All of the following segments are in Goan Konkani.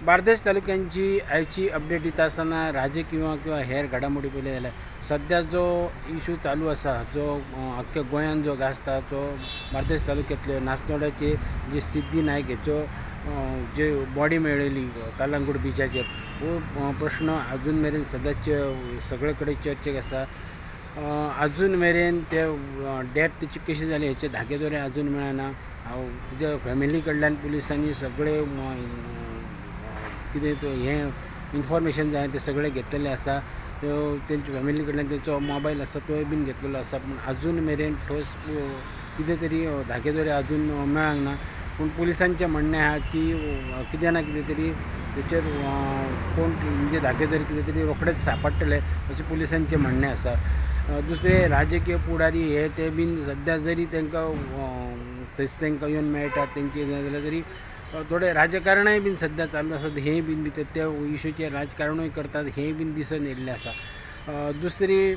बार्देस तालुक्यांची आयची अपडेट दिता आसतना राजकीय किंवा हेर घडामोडी पळयले जाल्यार सद्या जो इशू चालू आसा, जो अख्ख्या गोंयान जो गाजता तो बार्देस तालुक्यांतले नास्नोड्याचे जी सिद्धी नायक हेचो जे बॉडी मेळ्ळेली कलंगूट बिचाचेर, हो प्रश्न अजून मेरेन सद्याच सगळे कडेन चर्चेक आसा. अजून मेरेन ते डेथ तिची कशी जाली हेचे धागे दोरे अजून मेळना. तिच्या फॅमिली कडल्यान पुलिसांनी सगळे कितें हें इन्फॉर्मेशन जाय तें सगळें घेतलेलें आसा. तेंच्या फॅमिली कडल्यान तेंचो मोबायल आसा तोय बीन घेतलेलो आसा, पूण अजून मेरेन ठोस कितें तरी धागे दोरे अजून मेळोंक ना. पूण पुलिसांचें म्हणणें आहा की कितें ना कितें तरी तेचेर कोण म्हणजे धागे दोरे कितें तरी रोखडेच सांपडटले अशें पुलिसांचें म्हणणें आसा. दुसरे राजकीय फुडारी हे ते बीन सद्या जरी तांकां थंयस तांकां येवन मेळटात तेंची जाल्यार तरी थोडे राजकारणय बीन सद्या चालू आसा, हेंय बीन भितर त्या इशूचेर राजकारणूय करतात हेंय बीन दिसून येयल्लें आसा. दुसरी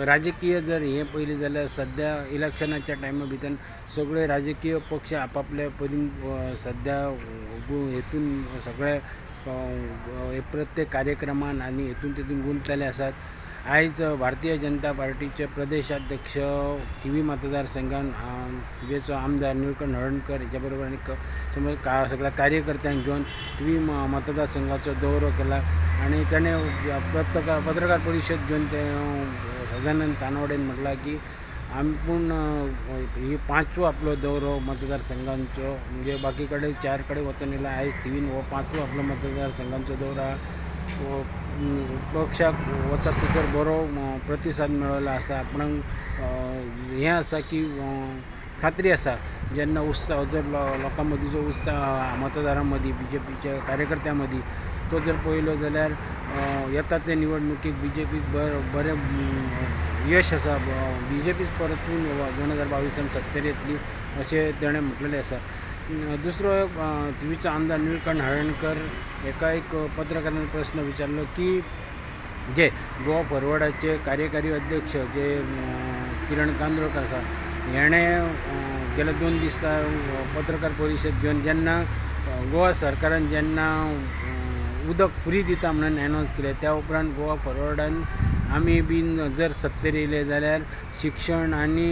राजकीय जर हें पळयलें जाल्यार सद्या इलेक्शनाच्या टायमा भितर सगळे राजकीय पक्ष आपापल्या परीन सद्या हेतून सगळे प्रत्येक कार्यक्रमान आनी हेतून तितून गुंतलेले आसात. आयज भारतीय जनता पार्टीचे प्रदेशाध्यक्ष थिवी मतदारसंघान थिवेचो आमदार निळकंठ हळर्णकर हेच्या बरोबर आनी समज सगळ्या कार्यकर्त्यांक घेवन थिवी मतदारसंघाचो दौरो केला आनी ताणें पत्रकार परिशद घेवन ते सदानंद तानवडेन म्हटलां की आपूण ही पांचवो आपलो दौरो मतदारसंघांचो, म्हणजे बाकी कडेन 4 कडेन वचून येयला, आयज थिवीन हो पांचवो आपलो मतदारसंघांचो दौरो आहा. पक्षाक वचत थंयसर बरो प्रतिसाद मेळिल्लो आसा. आपणाक हें आसा की खात्री आसा जेन्ना उत्साह जर लोकां मदीं जो उत्साह मतदारां मदीं बी जे पीच्या कार्यकर्त्यां मदीं तो जर पळयलो जाल्यार येता ते निवडणुकीक बी जे पीक बरें यश आसा, बी जे पीच परतून 2022 सत्तेर येतली अशें ताणें म्हटलेलें आसा. दुसरो थिवीचो आमदार निळकंठ हळर्णकर हेका एक पत्रकारान प्रस्न विचारलो की जे गोवा फॉरवर्डाचे कार्यकारी अध्यक्ष जे किरण कांदोळकर आसा हेणें गेले 2 दिसा पत्रकार परिशद घेवन जेन्ना गोवा सरकारान जेन्ना उदक फ्री दिता म्हणून एनावन्स केलें त्या उपरांत गोवा फॉरवर्डान आमी बीन जर सत्तेर येयले जाल्यार शिक्षण आनी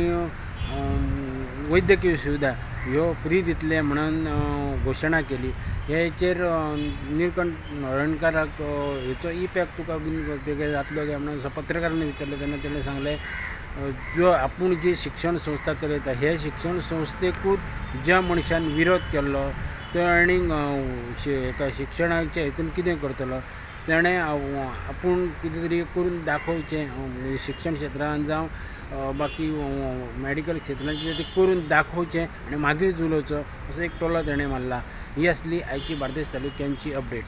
वैद्यकीय सुविधा ह्यो फ्री दितले म्हणून घोशणा केली. हेचेर निळकंठ हळर्णकाराक हेचो इफेक्ट तुका बीन जातलो काय म्हणून पत्रकारांनी विचारलें तेन्ना तेणें सांगलें ज्यो आपूण जी शिक्षण संस्था चलयता हे शिक्षण संस्थेकूच ज्या मनशान विरोध केल्लो तो आनी हेका शिक्षणाच्या हितून कितें करतलो, तेणें आपूण कितें तरी करून दाखोवचें शिक्षण क्षेत्रान जावं बाकी मॅडिकल क्षेत्रान कितें तरी करून दाखोवचें आनी मागीर उलोवचो असो एक टोलो तेणें मारला. ही आसली आयची बार्देस तालुक्यांची अपडेट.